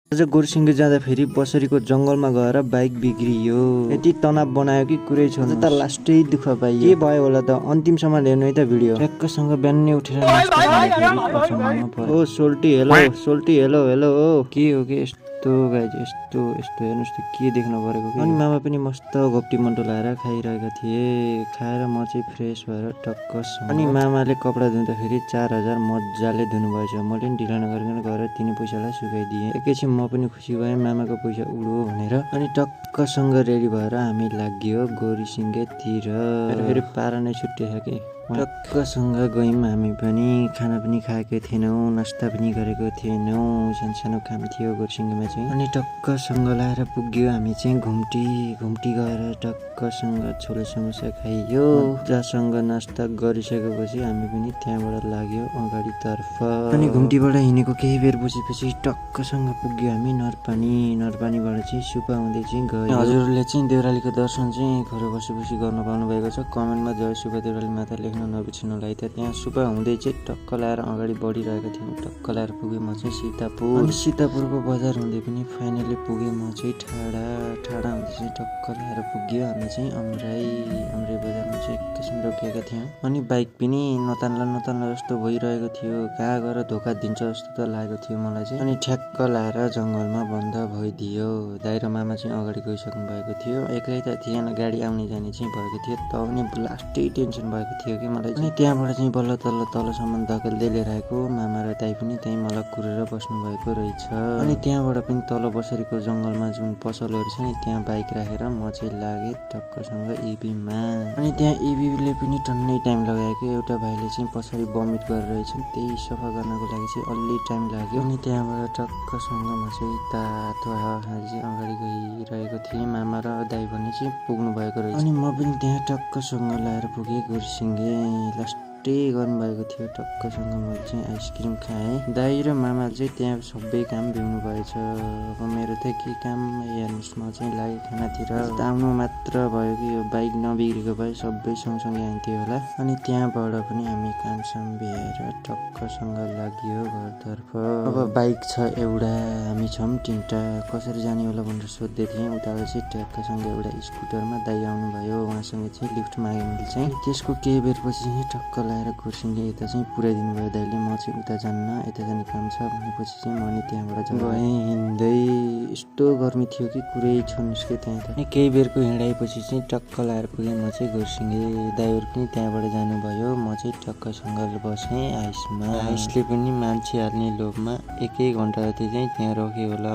आज गोरसिङ्गे जाँदाखेरि बसरीको जङ्गलमा गएर बाइक बिग्रियो। यति तनाव बनायो कि कुरै छोड्नु त लास्टै दुःख पाइयो। के भयो होला त अन्तिमसम्म हेर्नु है त भिडियो। ट्याक्कसँग बिहानै उठेर ओ सोल्टी हेलो हेलो के हो के यस्तो गाइज यस्तो हेर्नुहोस् त के देख्न परेको कि। अनि मामा पनि मस्त घोप्टी मन्टो लाएर खाइरहेका थिए। खाएर म चाहिँ फ्रेस भएर टक्कस। अनि मामाले कपडा धुँदाखेरि 4000 मजाले धुनुभएछ। मैले पनि ढिला नगरिकन गएर 3 पैसालाई सुकाइदिएँ। एकैछिन म पनि खुसी भएँ मामाको पैसा उडो भनेर। अनि टक्कसँग रेडी भएर हामी लाग्यो गोरीसिङ्गेतिर। फेरि पारा नै छुट्टियो कि टक्कसँग गयौँ। हामी पनि खाना पनि खाएकै थिएनौँ, नास्ता पनि गरेको थिएनौँ। सानो काम थियो गोरसिङ्गेमा चाहिँ। अनि टक्कसँग लाएर पुग्यो हामी चाहिँ घुम्टी गएर टक्कसँग छोले समोसा खाइयो। मजासँग नास्ता गरिसकेपछि हामी पनि त्यहाँबाट लाग्यो अगाडितर्फ। अनि घुम्टीबाट हिँडेको केही बेर बसेपछि टक्कसँग पुग्यो हामी नरपानीबाट चाहिँ सुपा हुँदै चाहिँ गयो। हजुरले चाहिँ देउरालीको दर्शन चाहिँ घर बसेपछि गर्न पाउनु भएको छ। कमेन्टमा जय सुपा देउराली माता लेख्न नबिर्सिनुलाई। त्यहाँ सुपा हुँदै चाहिँ टक्क लाएर अगाडि बढिरहेको थियौँ। टक्क लाएर पुगेँ म चाहिँ सीतापुर। अनि सीतापुरको बजार हुँदै पनि फाइनली पुगेँ म चाहिँ ठाडा हुँदै चाहिँ टक्क लाएर पुग्यो हामी चाहिँ अमराई बजारमा चाहिँ एकैछिन रोकेका थियौँ। अनि बाइक पनि नतान्ला जस्तो भइरहेको थियो। कहाँ गएर धोका दिन्छ जस्तो त लागेको थियो मलाई चाहिँ। अनि ठ्याक्क लाएर जङ्गलमा बन्द भइदियो। दाइ र मामा चाहिँ अगाडि गइसक्नु भएको थियो। एक्लै त थिएन, गाडी आउने जाने चाहिँ भएको थियो। त पनि लास्टै टेन्सन भएको थियो कि मलाई चाहिँ। त्यहाँबाट चाहिँ बल्ल तलसम्म धकेल्दै लिएर आएको। मामा र दाइ पनि त्यहीँ मलाई कुरेर बस्नु भएको रहेछ। अनि त्यहाँबाट पनि तल बसरीको जङ्गलमा जुन पसलहरू छ नि त्यहाँ बाइक राखेर म चाहिँ लागेँ टक्कसँग इबीमा। अनि त्यहाँ इबीले पनि टन्नै टाइम लगायो कि। एउटा भाइले चाहिँ पछाडि बमिट गरेर रहेछन्, त्यही सफा गर्नको लागि चाहिँ अलि टाइम लाग्यो। अनि त्यहाँबाट टक्कसँग म चाहिँ तातो हावा खाँदै चाहिँ अगाडि गइरहेको थिएँ। मामा र दाइ भने चाहिँ पुग्नु भएको रहेछ। अनि म पनि त्यहाँ टक्कसँग लाएर पुगेँ गोरसिङ्गे। लास्टै गर्नुभएको थियो। टक्कसँग मैले चाहिँ आइसक्रिम खाएँ। दाइ र मामाले चाहिँ त्यहाँ सबै काम भ्याउनु भएछ। अब मेरो त के काम हेर्नुहोस्, म चाहिँ लागेँ खानातिर। आउनु मात्र भयो कि यो बाइक नबिग्रेको भए सबै सँगसँगै आइन्थ्यो होला। अनि त्यहाँबाट पनि हामी कामसाम भ्याएर टक्कसँग लाग्यो घरतर्फ। अब बाइक छ एउटा, हामी छौँ 3टा। कसरी जाने होला भनेर सोध्दै थिएँ। उताबाट चाहिँ ट्याक्कसँग एउटा स्कुटरमा दाइ आउनुभयो। उहाँसँग चाहिँ लिफ्ट मागेँ मैले चाहिँ। त्यसको केही बेरपछि चाहिँ टक्क लाएर गोरसिङ्गे यता चाहिँ पुऱ्याइदिनु भयो दाइले। म चाहिँ उता जान्न, यता जाने काम छ भनेपछि चाहिँ म अनि त्यहाँबाट गएँ हिँड्दै। यस्तो गर्मी थियो कि कुरै छोड्नुहोस् कि त्यहाँ त। केही बेरको हिँडाइपछि चाहिँ टक्क लाएर पुगेँ म चाहिँ गोरसिङ्गे। दाइहरू पनि त्यहाँबाट जानुभयो। म चाहिँ टक्कसँग बसेँ आइसमा। आइसले पनि मान्छे हाल्ने लोभमा 1 घन्टा जति चाहिँ त्यहाँ रोक्यो होला।